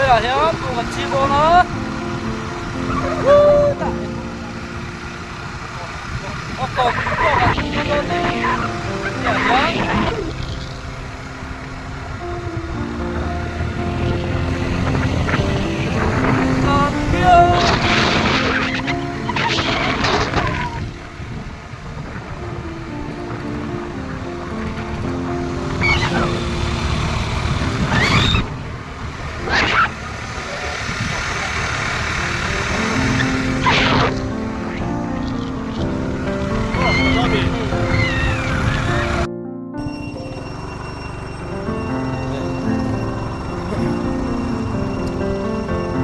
Helaiah hian buh kan chil dawn a, chutah a kawm pawh kan chil dawn a hetiang hian. Tlan viau.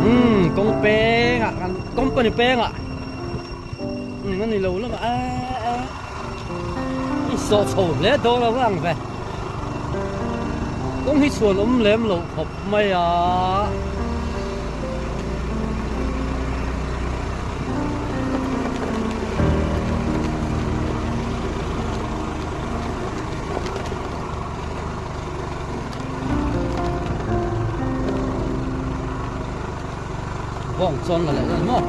Umm kawng pengah kan company pengah umm a ni lo lamah eee i sawh chho hle dawn lo ang ve kawng hi chhuan awm lem loh khawp mai a. Bawng chuan la leh dawn maw?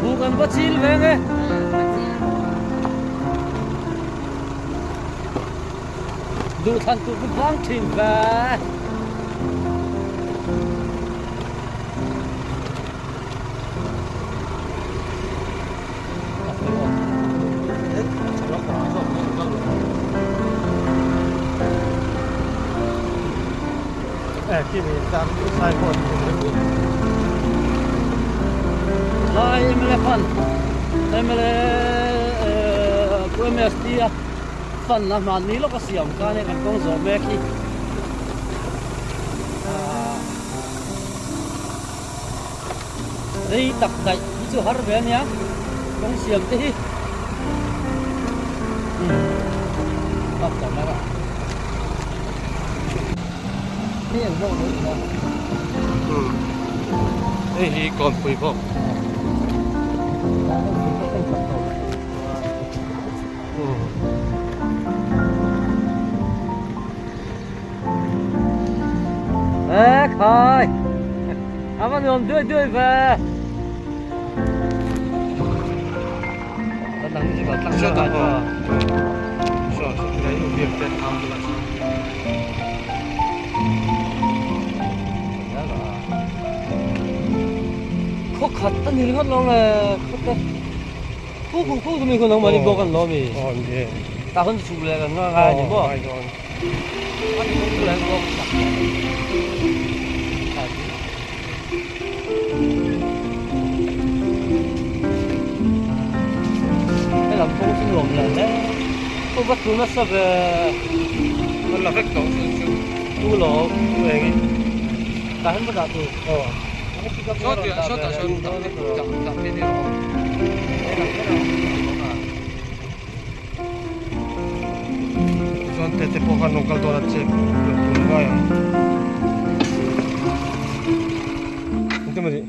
Buh kan va chil veng e. Duh thlan tur chu vang thin ve. Lai mla fund mla pu mst a fund a hmanni lawk a siam khan hei kan kawng zawh mek hi Rei tak daih hi chu har ve ania kawng siam te hi umm tak tak a hei ang zawk lo ila umm hei hi kawnpui bawk umm. Ê khai A va nuam duai duai ve Khaw khat a ni ringawt lo nge khaw te Khu khu khu chu mi khu nangmahni bawk an lo mi Tah hun chhuk leh kan ngai a ni maw. Helam kawng chu nuam leh hle pawh va tlu nasa ve an la vek tawh chu chu tu lo tu eng in tah hian va dah tur aw sawtiah sawtah sawn dah dah dah phei vel aw Chuan tete pawh khan rawn kal dawn a chep loh tur ngai ang. Engtin maw ni?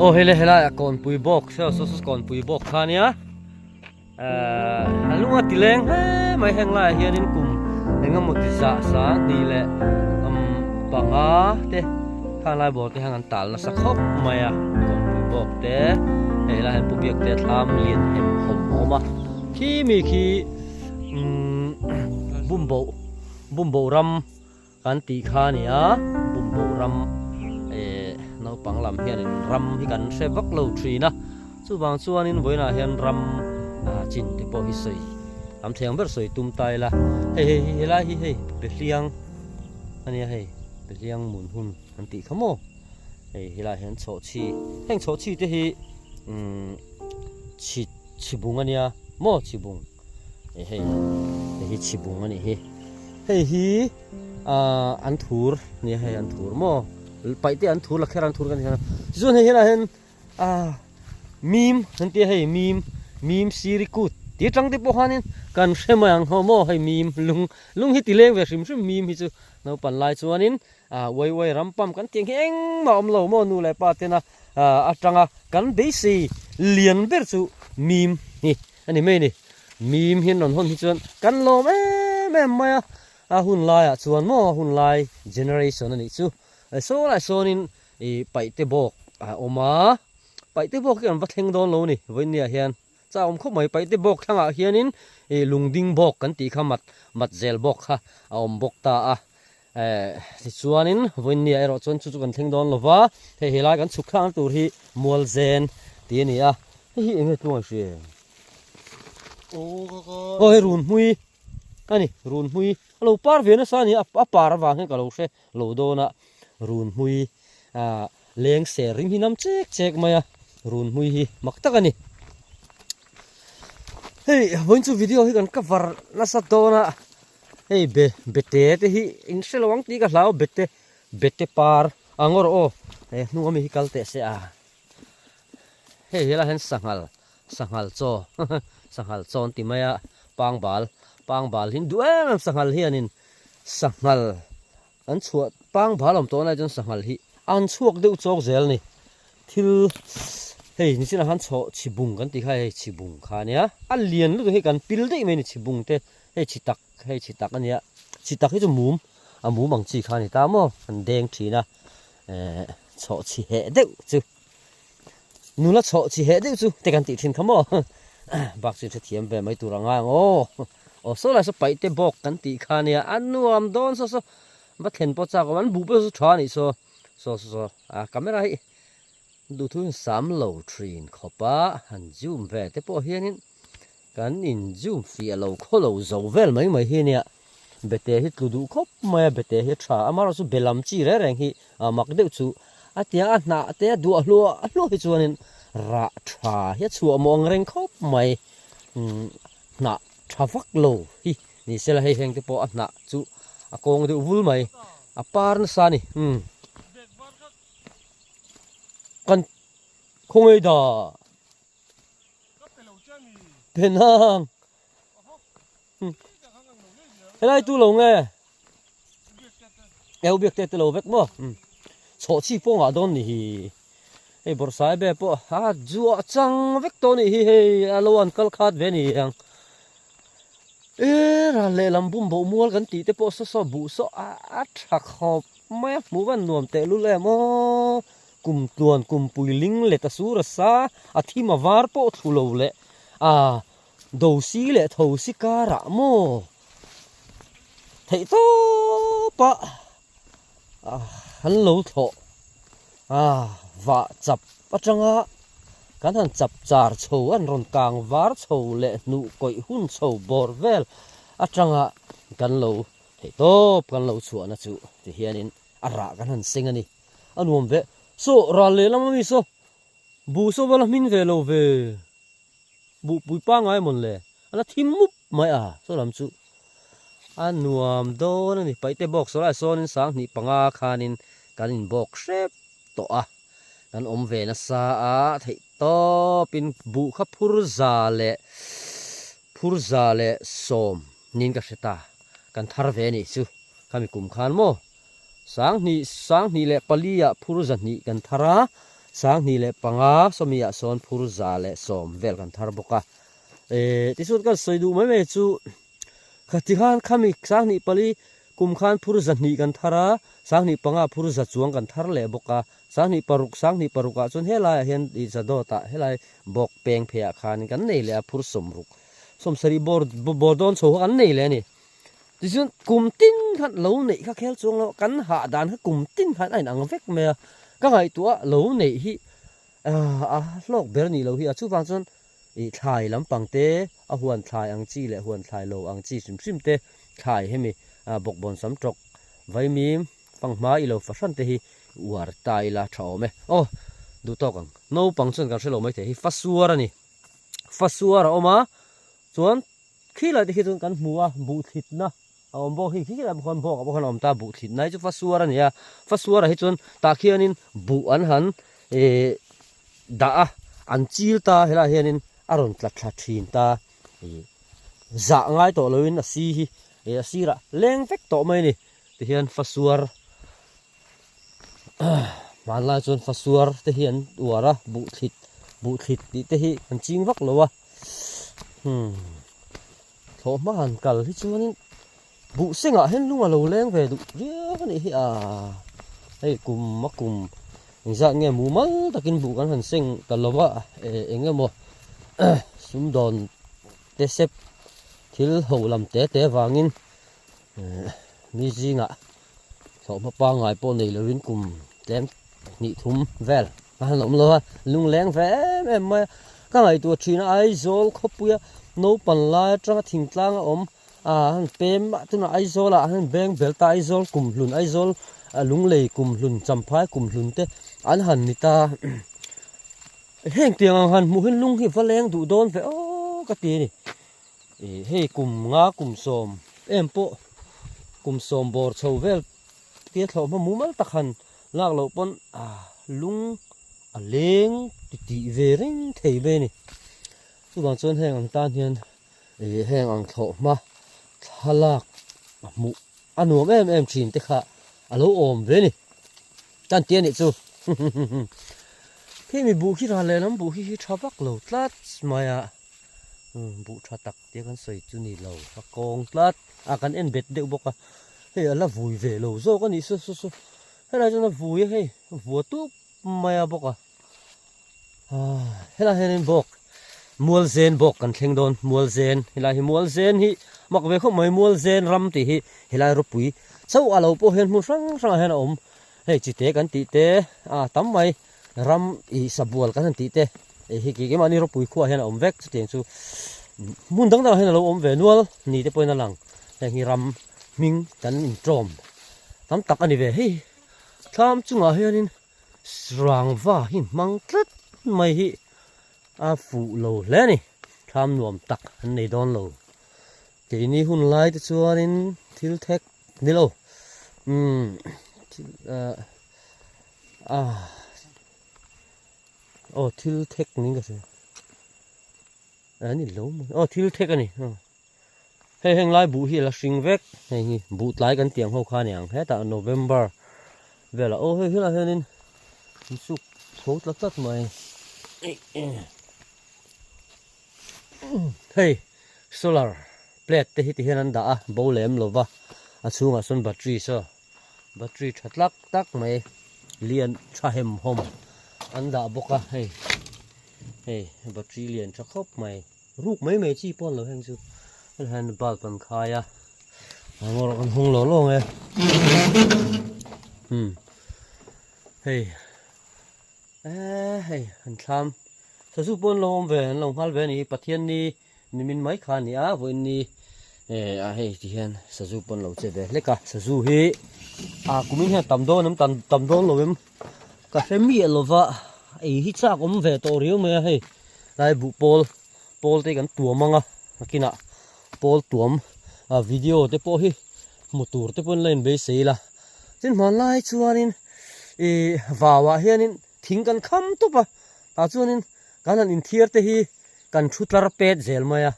Aw hei le helai ah kawnpui bawk saw saw saw kawnpui bawk kha ania ehh a lung a ti leng hle mai heng laiah hianin kum engemaw ti zah sang hnih leh umm panga te khang lai bawr te hian an tal nasa khawp mai a kawnpui bawk te hei helaiah hian pu biak te thlam lian hem hawm a awm a khi mi khi umm bumboh bumboh ram. Kan tih kha a ni a, Bumbo ram eh naupang lam hianin ram hi kan hre vak lo thin a, chuvang chuanin vawiinah hian ram ah chin te pawh hi sawi tam thei ang ber sawi tum ta ila, hei hei hei helai hi hei Behliang a nia hei Behliang mun hun an tih kha maw, hei helaiah hian chhawhchhi heng chhawhchhi te hi umm chhi chhibung a nia maw chhibung. Hei hei hi chhibung a nih hi hei hi ahh an thur nia hei an thur maw paih te an thur la kher an thur kan tih hian tichuan hei helaiah hian. A mim an tia hei mim mim siri kut tih atang te pawh khanin kan hre mai ang ho maw hei mim lung lung hi ti leng ve hrim hrim mim hi chu naupan lai chuanin ah uai uai ram pam kan tih ang hi engmah a awm lo maw nu leh pa tena ah atanga kan beisei lian ber chu mim hi a ni mai a ni mim hi an rawn hawn hi chuan kan lawm em em mai a a hun laiah chuan maw a hun lai generation a nih chu saw lai sawnin Ih paihte bawk a awm a, paihte bawk hi an va thleng dawn lo a ni vawinia hian chak awm khawp mai paihte bawk thlangah hianin ih lungding bawk kan tih kha mat mat zel bawk kha a awm bawk ta a eh tichuanin vawinia erawh chuan chu chu kan thleng dawn lo va hei helai kan chhuk thlakna tur hi mualzen tih a ni a hei hi eng nge tluang hria aw hei runhmui a ni runhmui a lo par ve nasa a ni a par avang hian ka lo hre lo dawn a Runhmui ah leng ser ring hi nam chek chek mai a, runhmui hi mak tak a ni. Hei vawiin chu video hi kan cover nasa dawn a, hei be bete te hi in hre lo ang tih ka hlau bete bete par a ngawr aw he hnung ami hi kal teh se a. Hei helai hian sanghal sanghal chaw sanghal chaw an ti mai a pangbal pangbal hi an duh em em sanghal hianin sanghal An chhuah pang bal awm tawh lai chuan sanghal hi an chhuak deuh chawk zel a ni. Thil hei nichinah khan chhawh chhibung kan tih kha hei chhibung kha a nia. A lian lutuk hei kan pil daih mai a ni chhibung te hei chhi tak hei chhi tak a nia. Chhi tak hi chu mum a mum ang chi kha a ni ta maw an deng thin a eh chhawh chhi heh deuh chu nula chhawh chhi heh deuh chu te kan tih thin kha maw bak chu hrethiam ve mai tur a ngai ang aw. Aw saw lai saw paih te bawk kan tih kha nia a nuam dawn saw saw va thlen pawh chak awm an buh pawh saw tha a nih saw saw saw saw a camera hi duhthu in sam lo thin khawp a han zoom ve te pawh hianin kan in zoom fiah lo khaw lo zo vel mai mai hi nia bete hi tlu duh khawp mai a bete hi a tha amaherawhchu be lam chi reng reng hi a mak deuh chu a tia a hnah te a duah hluah hluah hi chuanin rah tha hi a chhuah mawh ang reng khawp mai umm. Hnah tha vak lo hi ni sela hei heng te pawh a hnah chu a kawng deuh vul mai a par nasa a ni umm kan khawngaih dah penang helai tu lo nge eu biak te te lo vek maw umm chhawh chi pawh ngah dawn ni hi. Hei bawrhsaibe pawh a zuah chang vek tawh a nih hi hei a lo an kal khat ve a ni ang e ral lehlam bum boh mual kan tih te pawh saw saw buh saw a a tha khawp mai a hmuh van nuam teh lul em aw kum tluan kum pui ling let a sur a sa a thim a var pawh thlu lo leh a do si leh tho si karah maw theih tawp a. An lo thlawh a vah chap atanga kan han chap char chho an rawn kang var chho leh hnuh kawih hun chho bawr vel atanga kan lo theih tawp kan lo chhuahna chu ti hianin a rah kan han seng a ni. A nuam ve saw ral lehlam ami saw buh saw vala hmin ve lo ve buh pui pangai mawn le a la thim mup mai a saw lam chu. A nuam dawn a ni. Paihte bawk saw lai sawnin 5005 khanin kan inbawk hrep tawh a, kan awm ve nasa a, theih tawpin buh kha phur za leh phur 110 niin ka hre ta, kan thar ve a nih chu khami kum khan maw 2024 ah phur 200 kan thar a, 2005 sawmi ah sawn phur 110 vel kan thar bawk a, eh tichuan kan sawi duh mai mai chu. Khati khan khami 24 kum khan phur 200 kan thar a, 25 phur za chuang kan thar leh bawk a, 26 26 ah chuan helaiah hian ih za dawtah helai bawk peng pheiah khanin kan nei leh a phur 60 70 bawr bawr dawn chho kha kan nei leh a ni. Tichuan kum tin khan lo neih kha khel chuang lo kan hah dan kha kum tin khan a inang vek mai a, ka ngaihtuah lo neih hi a hlawk ber a nih loh hi a chuvang chuan Ih thlai lampang te, a huan thlai ang chi leh huan thlai lo ang chi hrim hrim te, thlai hemi bawkbawn sam tawk vaimim fanghma i lo fahran te hi uar ta ila tha awm e. Aw, duh tawk ang. Naupang chuan kan hre lo maithei hi fasuar a ni. Fasuar a awm a, chuan khi lai te khi chuan kan hmu a, buhthlitna a awm bawk hi khi khi lai bawk khan bawk ah bawk khan a awm ta, buhthlitna hi chu fasuar a ni a. Fasuar ah hi chuan tah khianin buh an han ih. dah a, an chil ta helaiah hianin a rawn tla thla thin ta. Ih zah ngai tawh loin a si hi ih a sirah leng vek tawh mai a ni. Tihian fasuar hmanlai chuan fasuar te hi an uar a, buhthlit buhthlit tih te hi an ching vak lo a. Hmm thlawh hma han kal hi chuanin buh sengah hian lung a lo leng ve duh viau a nih hi a. Hei kum a kum engzat nge mumal takin buh kan han seng ta lo va eng emaw sumdawn te sep thil ho lam te te vangin mi zingah thlawhhma pangngai pawh nei lovin kum tlem hnih thum vel a han awm lo a, lungleng ve em em mai a. Ka ngaihtuah thin a, Aizawl khawpuia naupang lai atanga thingtlang a awm a han pem a, tunah Aizawlah an han beng bel ta, Aizawl kumhlun, Aizawl lunglei kumhlun, Champhai kumhlun te an han ni ta. Heng tiang ang han hmuh hian lung hi va leng duh dawn ve aw ka ti a ni. Ih hei kum nga kum sawm em pawh kum sawm bawr chho vel tia thlawh hma mumal tak han lak loh pawn ah lung a leng ti tih ve reng thei mai a ni. Chuvang chuan heng ang tan hian ih heng ang thlawh hma thlalak a hmuh a nuam em em thin te kha a lo awm ve a ni. Tan ti a nih chu. Khi mi buh khi ral lehlam buh khi hi tha vak lo tlat mai a. Buh tha tak tia kan sawi chu ni lo a kawng tlat a kan en bet deuh bawk a hei a la vui ve lo zawk a nih saw saw saw helai chuan a vui a hei a vua tup mai a bawk a ah helai hianin bawk mual zen bawk kan thleng dawn mual zen helai hi mual zen hi mak ve khawp mai mual zen ram tih hi helai ropui chauh a lo pawh hian hmun hrang hrangah hian a awm hei chite kan tih te a tam mai. Ram ih sabual kan han tih te hei hi keimahni ropui khuaah hian a awm vek chutiang chu hmun dang dangah hian a lo awm ve nual ni te pawhin a lang heng hi ram hming kan intawm tam tak a ni ve hei thlam chungah hianin rangva hi hmang tlat mai hi a fuh lo hle a ni thlam nuam tak an nei dawn lo keini hun lai te chuanin thil thek ni lo umm thil ah. Ah aw thil thek niin ka hria a ni lo maw aw thil thek a ni hei heng lai buh hi a la hring vek hei hi buh tlai kan tih ang ho kha a ni ang hetah November velah aw hei helaiah hianin an suk chho tlat tlat mai hei solar plate te hi ti hian an dah a bo lem lova a chhungah sawn battery saw. Battery tha tlak tak mai lian tha hem hawm an dah bawk a hei hei battery lian tha khawp mai ruk mai mai chi pawh an lo heng chu hei hian bulb an khai a a ngawr kan hung lo lo ang e umm hei eee hei an thlam sazu pawh an lo awm ve an lo nghal ve a ni Pathian ni. Nimin mai kha a ni a, vawiin ni eh ah hei ti hian sazu pawn lo che ve hlek a, sazu hi ah kumin hian tam dawn em tam dawn lo em ka hre miah lo va, ei hi chak awm ve tawh riau mai a hei lai buh pawl pawl te kan tuam ang a nakinah pawl tuam ah video te pawh hi hmu tur te pawhin la inbeisei ila tin hmanlai chuanin ih vauah hianin thing kan kham tawp a tah chuanin kan han inthiar te hi kan thu tlar pet zel mai a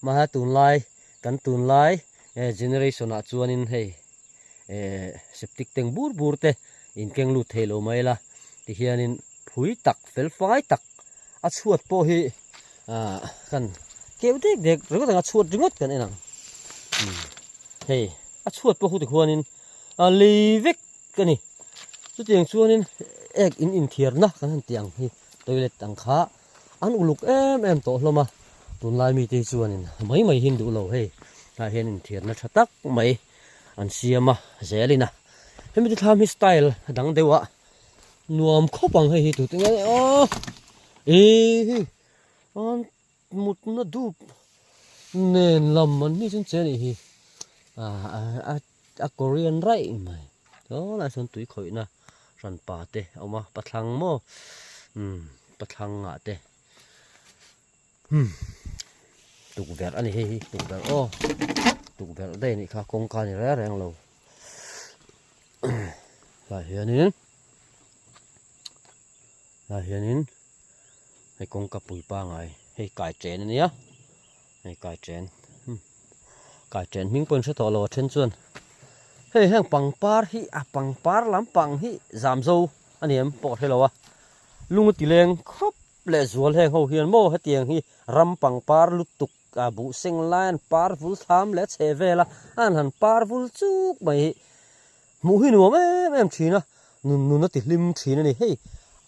mahse tunlai kan tunlai eh generation ah chuanin hei eh septic tank bur bur te in keng lut thei lo mai la tihianin phui tak fel fai tak a chhuat pawh hi ah kan keu dek dek ringawt ang a chhuat ringawt kan en ang hei a chhuat pawh huti khuanin a lei vek a ni chutiang chuanin ek in inthiarna kan han tih ang hi toilet ang kha. An uluk em em tawh hlawm a, tunlai mite hi chuanin mai mai hi an duh lo hei, tah hian inthiarna tha tak mai an siam a zelin a, hemi te thlam hi style a dang deuh a, nuam khawp ang hei hi tute nge aw ih hei an mutna dup nen lam an ni chuan che a nih hi ah a Korean raih mai saw lai sawn tui khawihna hranpa te a awm a pathlang maw umm pathlang ah te umm tukverh a ni hei hi tukverh aw tukverh daih a nih kha kawngka a ni reng reng lo tah hianin tah hianin. Hei kawngka pui pangai hei kai chen a nia hei kai chen kai chen hming pawh in hre tawh lo a then chuan hei heng pangpar hi a pangpar lampang hi zam zo a ni em pawh ka hre lo a lung a ti leng khawp leh zual heng ho hian maw hetiang hi ram pangpar lutuk a buh seng lai an par vul thlam leh a chheh vel a an han par vul chuk mai hi hmuh hi nuam em em thin a nun nun a ti hlim thin a ni hei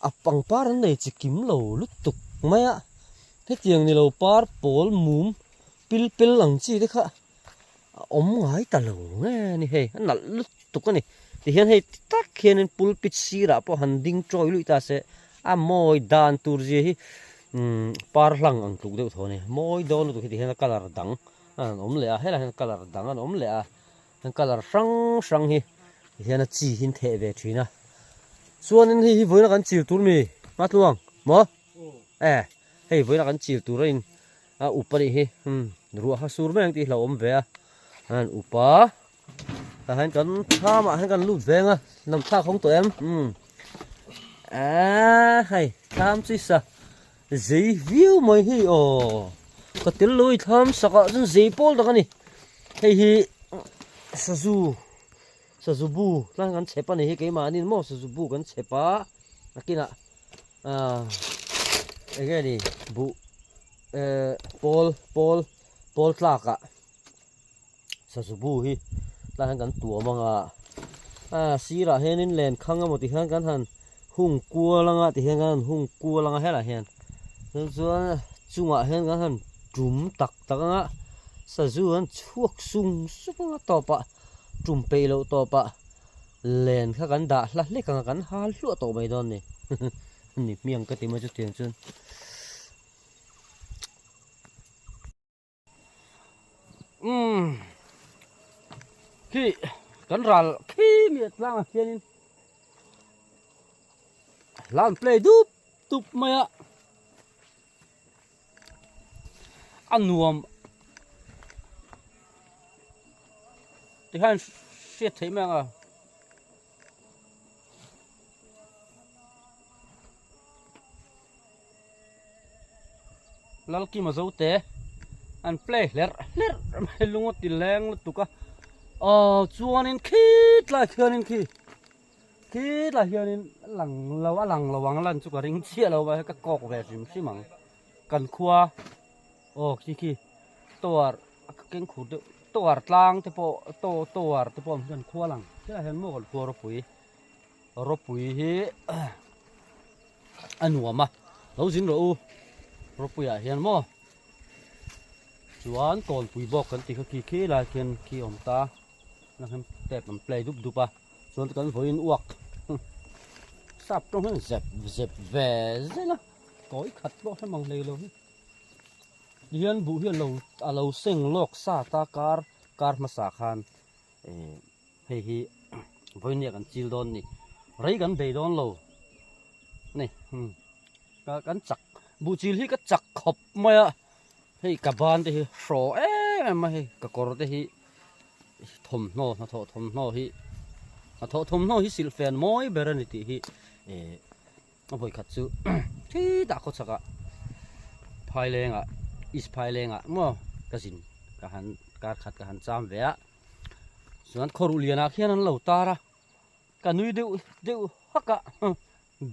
a pangpar an nei chi kim lo lutuk mai a hetiang ni lo par pawl mum pil pel ang chi te kha a awm ngai ta lo nge a ni hei a nalh lutuk a ni tihian hei ti tak hianin pulpit sirah pawh han ding chawi luih ta se a mawi dan tur zia hi umm par hlang ang tluk deuh tho a ni mawi dawn lutuk hi tihian a colour dang a han awm leh a helaiah hian colour dang an awm leh a an colour hrang hrang hi tihian a chi hi an theh ve thin a chuanin hei hi vawiin a kan chil tur mi hmatluang maw e hei vawiin a kan chil tur a in a up a nih hi umm ruah kha sur mai ang tih hi hlauhawm ve a an up a tah hian kan thlam ah hian kan lut veng a lam thlak hawng tawh em umm aaa hei thlam chu sa zei viau mai hi aw ka tel lo i thlam sak ah chuan zei pawl tak a ni hei hi sazu sazu bu tlang kan chhep a ni hi keimahni maw sazu bu kan chhep a nakinah ah enge ni buh eh pawl pawl pawl tlak ah sazu bu hi tlai hian kan tuam ang a ah sirah hianin len khang emaw ti hian kan han hung kual anga ti hian kan han hung kual anga helaiah hian chuan chuan chungah hian kan han tum tak tak anga sazu an chhuak sung sung anga tawpah tum peih loh tawpah Len kha kan dah hla hlek ang a, kan hal hluah tawh mai dawn ni. Ni hmiang ka ti mai chutiang chuan. Umm khi kan ral khi mi a tlangah hianin hla an play dup dup mai a. A nuam tikhan hriat theih mai ang a. Lalkima zote an play hlerh hlerh mai lung a ti leng lutuk a aw chuanin khitlai khianin khi. Khitah hianin a lang lo a lang lo ang lan chu ka ring chiah lo a ka kawk ve hrim hrim ang kan khua aw khi khi tower a keng khur deuh tower tlang te pawh tower te pawh kan khua lang khilaiah hian maw kan khua ropui ropui hi a nuam a lo zin rawh u ropuiah hian maw chuan kawnpui bawk kan tih kha khi khilai khian khi a awm ta. Tap an play dup dup a chuan kan vawiin uak sap tawng hian zep zep ve zel a kawi khat pawh hre mang hlei lo hi tihian buh hi alo alo seng lawk sa ta kar kar hmasa khan eh hei hi vawinia kan chil dawn a ni rei kan bei dawn lo a ni kan chak buh chil hi ka chak khawp mai a. Hei ka ban te hi hraw em em a hei ka kawr te hi thawmhnaw hnathawh thawmhnaw hi hnathawh thawmhnaw hi silhfen mawi ber a ni tih hi eh a vawikhat chu khitah khawchhak ah phaileng ah east phaileng ah maw ka zin ka han kar khat ka han cham ve a chuan khawruh lian ah khian an lo tar a ka nui deuh deuh hak a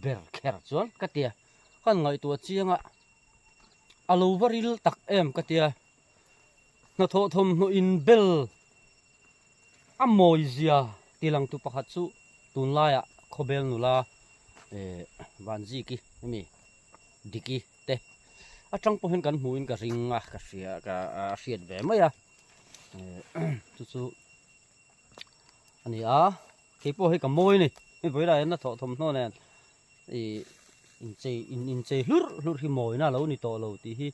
ber kher chuan ka tia ka ngaihtuah chiang a. A lo va ril tak em ka tia, hnathawh thawmhnaw in bel a mawi zia ti lang tu pakhat chu tunlaiah khawbel nula eh Vanziki hemi Diki te atang pawh hian kan hmuhin ka ring a ka hria ka hriat ve mai a eh chu chu a ni a keipawh hei ka mawi a ni hei vawilah hian hnathawh thawmhnaw nen. Ih inchei in inchei hlurh hlurh hi mawina a lo ni tawh lo tih hi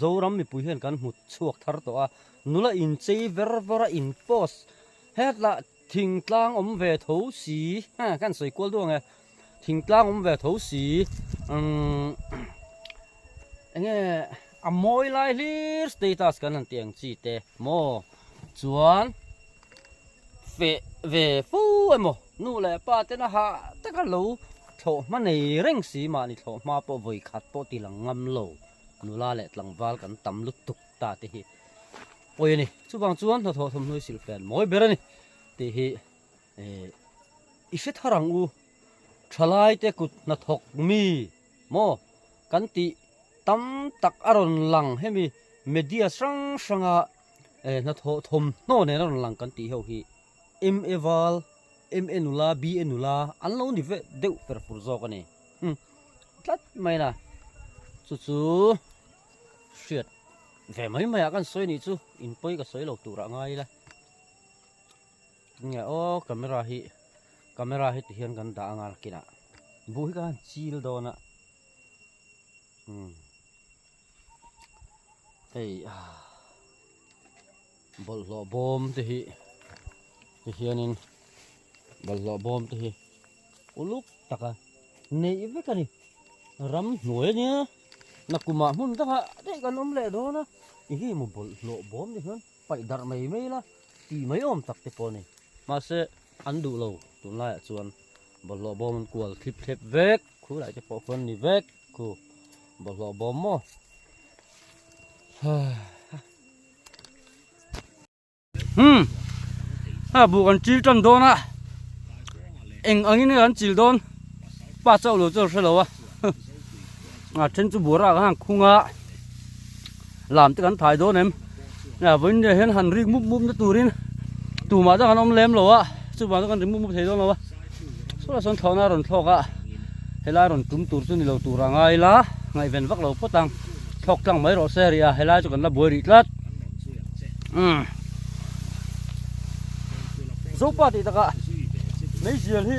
Zoram mipui hian kan hmu chhuak thar tawh a, nula inchei ver vawr a in post hetlah thingtlang awm ve tho si ha kan sawi kual duh ang e thingtlang awm ve tho si umm enge a mawi lai hlir status kan han tih ang chi te maw chuan feh ve fo emaw nu leh pa tena hah taka lo. Thlawhhma nei reng si mahni thlawhhma pawh vawi khat pawh ti lang ngam lo nula leh tlangval kan tam lutuk ta te hi pawi a ni. Chuvang chuan hnathawh thawmhnaw hi silhfen mawi ber a ni tih hi i hre thar ang u. Thalai te kut hnathawk mi maw kan tih tam tak a rawn lang hemi media hrang hranga hnathawh thawmhnaw nen a rawn lang kan tih ho hi MA val MA nula, BA nula an lo ni ve deuh fer fur zawk a ni. Umm tlat mai na. Chu chu hriat ve mai mai ah kan sawi nih chu in pawi ka sawi lo tur ah ngai ila. Tinge aw camera hi camera hi ti hian kan dah anga nakinah buh hi ka han chil dawn a. Umm hei bawlhhlawh bawm te hi ti hianin bawlhhlawh bawm te hi uluk taka neih vek a ni ram hnuai ania nakumah hmun dangah daih kan awm leh dawn a eng emaw bawlhhlawh bawm te hian paih darh mai mai ila tih mai awm tak te pawh a ni mahse an duh lo tunlaiah chuan bawlhhlawh bawm an kual thlip thlep vek khulai te pawh khuan ni vek khu bawlhhlawh bawm maw. Hmm. Ha bu kan chil tan dawn a. Eng angin nge kan chil dawn. Pa chauh lo chu hre lo a. A then chu bura kan han khung a. Lam te kan thai dawn em. A vawiin nia hian han rik mup mup na turin tumah chuan kan awm lem lo a. Chuvang chu kan ri mup mup thei dawn lo a. Saw lah sawn thlawhna a rawn thlawk a. Helai rawn tum tur chu ni lo tur a ngai la. Ngaihven vak lo phawt ang. Thlawk tlang mai rawh se rih a, helai chu kan la buai rih tlat. Umm. Zopa tih takah meizial hi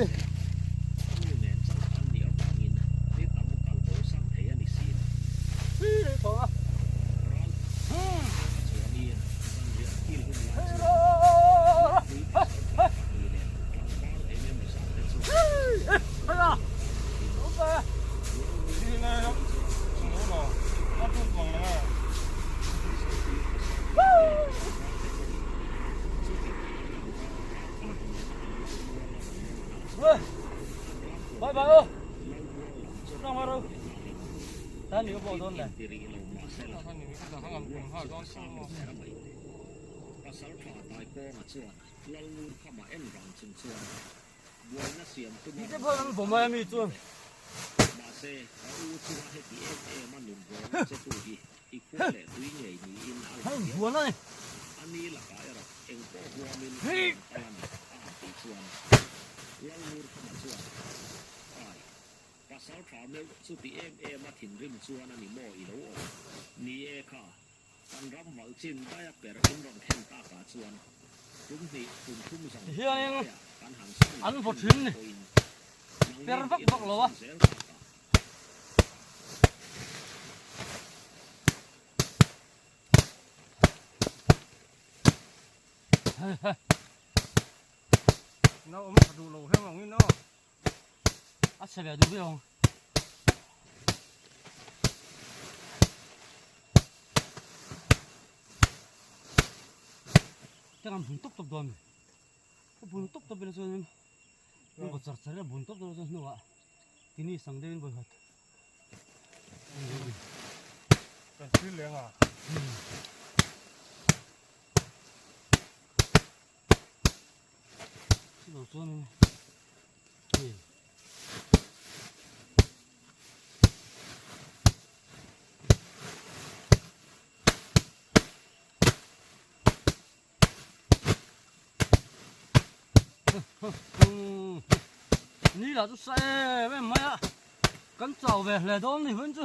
Bye bye ô. Sang vào đâu? Ta níu bộ đôn này. Ni te pawh an vawm mai a mi chuan. Hei huan a ni. Hei. Tihianin an vaw thin ni per vak vak lo a. Nau awm tha duh lo hleng ang in aw. A chhe ve duh viau ang. Teng an bun tawp tawp dawn mi. Ka bun tawp tawp ila chuanin an vaw char char ila bun tawp dawn chuan hnuah tini sang deuhin vawi khat. Kan thil leng a. Chilo chuanin hei Ni lah chu sa em em mai a kan chau ve hle dawn ni hun chu.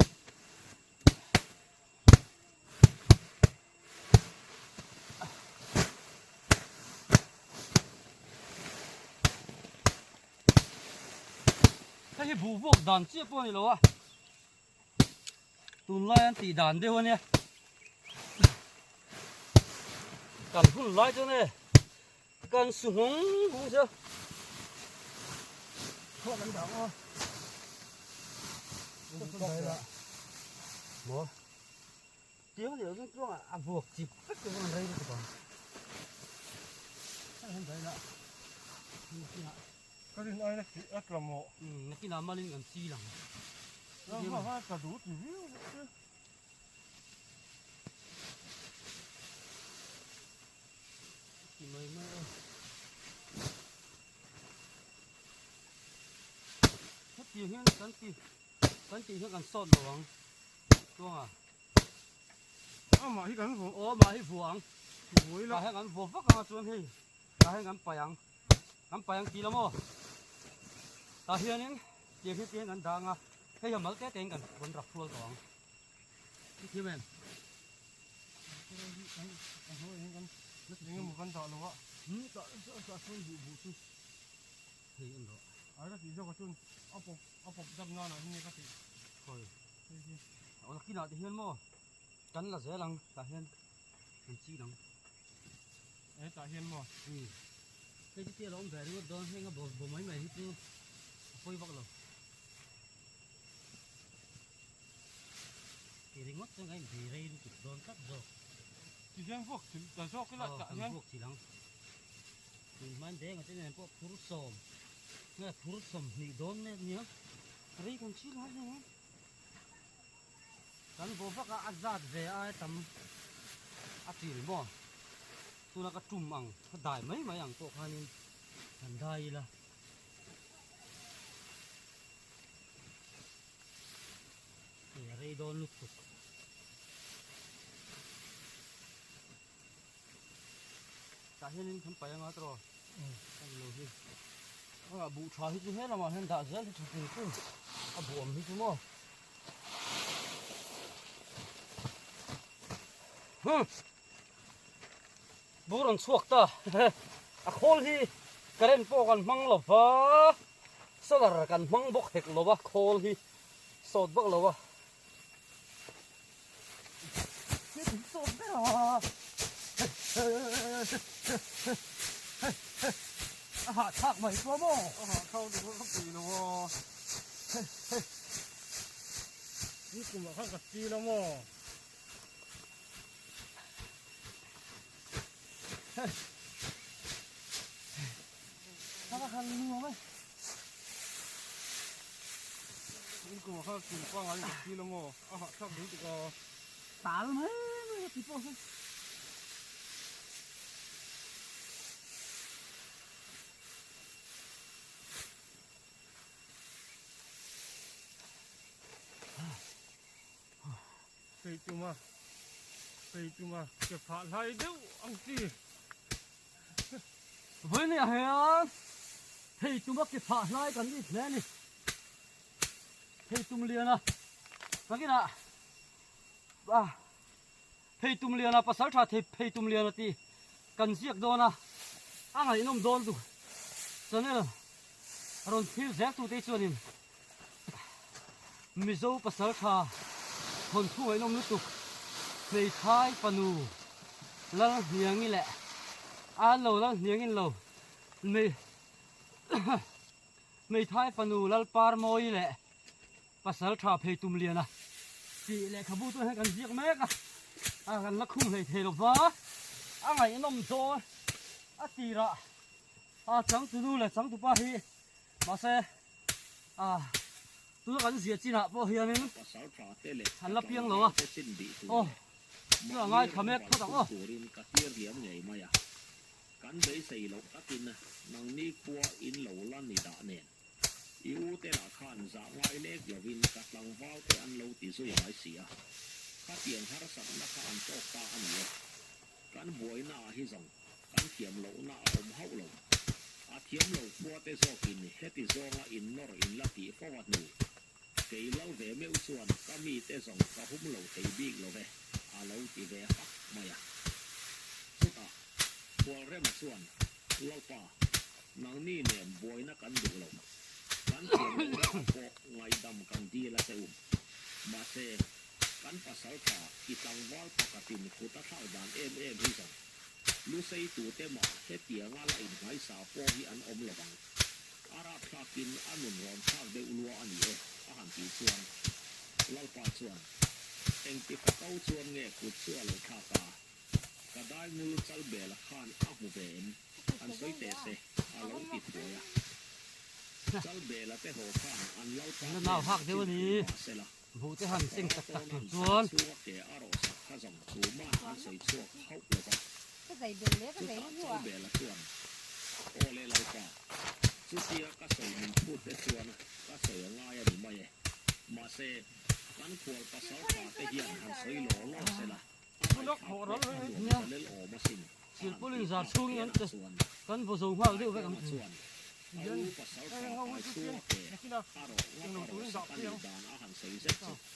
Hei hi buh vuak dan chiah pawh a ni lo a tunlai an tih dan deuh a nia kan hun lai chuan e kan su nghawng nghawng zel thawh an dang aw maw Tiang leh zawng tluangah a vuak chip vek tur an rei lutuk ang. Ka rin aina tih a tla maw? Nakinah malin kan chil ang. A tla duh ti viau bawk se. Ti mai mai a. Hetiang hian kan ti kan tih hian kan sawt lo ang chuanga. Amah hi kan vuah. Aw amah hi vuah ang. Vuah ila. Tah hian kan vuah vak anga chuan hei tah hian kan paih ang. Kan paih ang ti la maw? Tah hianin tiang hi tiang kan dah anga hei a mal te te in kan rawn rak hrual tawh ang. I thiam em? Eng emaw kan dah lo a. Hmm tah tah chuan buh buh chu hei en rawh. Ai ka tih zawk ah chuan a pawp a pawp dap nan ah hi ka tih. Khawi. Aw nakinah te hian maw kan la zel ang tah hian kan chin ang. Hetah hian maw? Umm. Hei chu tia lo awm ve ringawt dawn heng a bo mai mai hi chu a pawi vak lo. Ti ringawt chuan kan inbei rei lutuk dawn tlat zawk. Ti hian vuak chil ta zawk ila tah hian. Aw kan vuak chil ang. Tun hmain denga te nen pawh phur sawm nge phur sawmhnih dawn mek nia rei kan chil har hle ang. Kan bo vak a a zat ve ai tam a chil maw tuna ka tum ang ka dai mai mai ang pawh khanin kan dai ila. Hei a rei dawn lutuk. Tah hianin kan paih anga tawh kan lo hi a buh tha hi chu he lamah hian dah zel hi tha tur chu a buh awm hi chu maw hum bur an chhuak ta a khawl hi current pawh kan hmang lo va solar kan hmang bawk hek lo va khawl hi sawt vak lo va. A hahthlak mai chu a maw? A hahthlak lutuk a ka peih lo a. Ni kumah khan ka chil a maw? Thla khan nuam e. Ni kumah khan kum pangai ka chil a maw? A hahthlak lutuk a. Tal mai mai a ti pawh hi. Hei tuma hei tuma ke phah hlai deuh ang chi. Vawiin ah hian hei tuma ke phah hlai kan it hle a ni. Hei tum liana takinah ah phei tum liana pasal tha thei phei tum liana tih kan ziak dawn a a ngaihnawm dawn lutuk channel rawn thlir zel tute chuanin Mizo pasal tha thawnthu ngaihnawm lutuk hmeithai fanu Lalhniangi leh a lo Lalhniangin lo hmei Hmeithai fanu Lalparmawii leh Pasal tha phei tum liana tih lehkhabu chu hian kan ziak mek a, a kan la khung hlei thei lo va, a ngaihnawm dawn a tirah a changtunu leh changtupa hi mahse a tuna kan ziah chinah pawh hianin an la piang lo a, aw chu a ngaithla mek phawt ang aw. Kan beisei loh takin nangni khua in lo la ni dah nen. I u te lah khan zah ngai lek lovin ka tlangval te an lo ti zui mai si a. Khatiang harsatna kha an tawk ta a ni e. Kan buaina ah hi zawng kan thiam lohna a awm hauh lo. A thiam lo khua te zawkin heti zawnga in nawr in la tih fo a hnu. Kei lal ve meuh chuan ka mi te zawng ka hum lo thei bik lo ve, a lo ti ve hak mai a. Chutah, Khualrema chuan, Lalpa, nangni nen buaina kan duh lo. Kan thiam lohna ah pawh ngaihdam kan dil a che u. Mahse, kan pasal tha i tlangval pakhatin kut a thlak dan em em hi zawng, lusei tute mah hetianga la inhmaisa pawh hi an awm lo vang. A rapthlakin a nun rawn thlak deuh lua a ni e, a han tih chuan Lalpa chuan, Engti fako chuan nge kut chu a lo thlak a? Ka dai ngul chal bela khan a hmu ve em? Han sawi teh se, a lo ti thuai a. La nau hak deuh a ni. Buh te han seng tak tak tur chuan. Nia, silpawlin zar chhungin an kan vaw zo nghal deuh vek ang chu.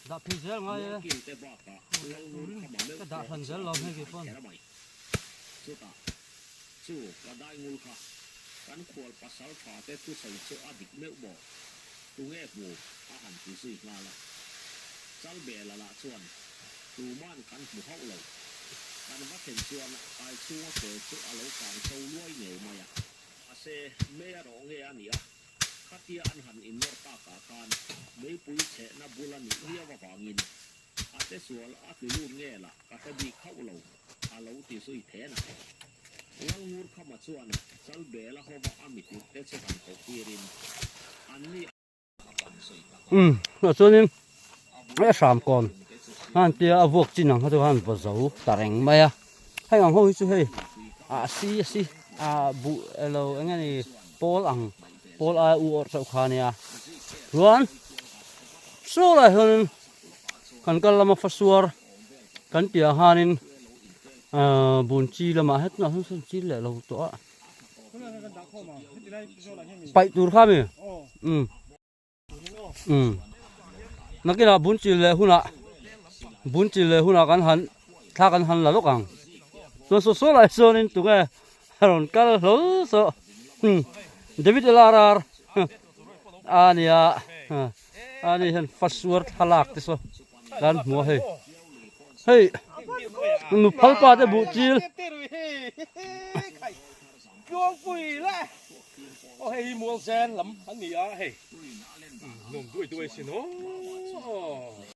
Dah phei zel ngai e, ka dah hran zel lo hei kei pawn. Mahse, mei a rawh nge a nih a, khatia an han innawr takah khan meipui chhehna bul a nih viau avangin a te sual a tlu lut nge lah ka hre bik hauh lo, a lo ti zui then a. Lalngur Khama chuan Chalbela hova a mitir te chu han koh tirin anni a. Umm ah chuanin a hram kawn han tia a vuak chin ang kha chu han va zo ta reng mai a hei ang ho hi chu hei ah si a si ah buh elo eng nge ni pawl ang pawl aia u awrh chauh kha a nia chuan saw lai hianin kan kal lama fasuar kan piah khanin ah bun chi lamah hetah hian chi leh lo tawh a. Paih tur kha mi um um nakinah bun chil leh hunah bun chil leh hunah kan han thla kan han la lawk ang chuan saw saw lai chuanin tunge a rawn kal hlawl saw um David LRR a nia a ni hian fasuar thlalak te saw kan hmu a hei hei nu phal pa te buh chil Tluangpui le aw hei hi mual zen lam an ni a hei nuam duai duai sin aw.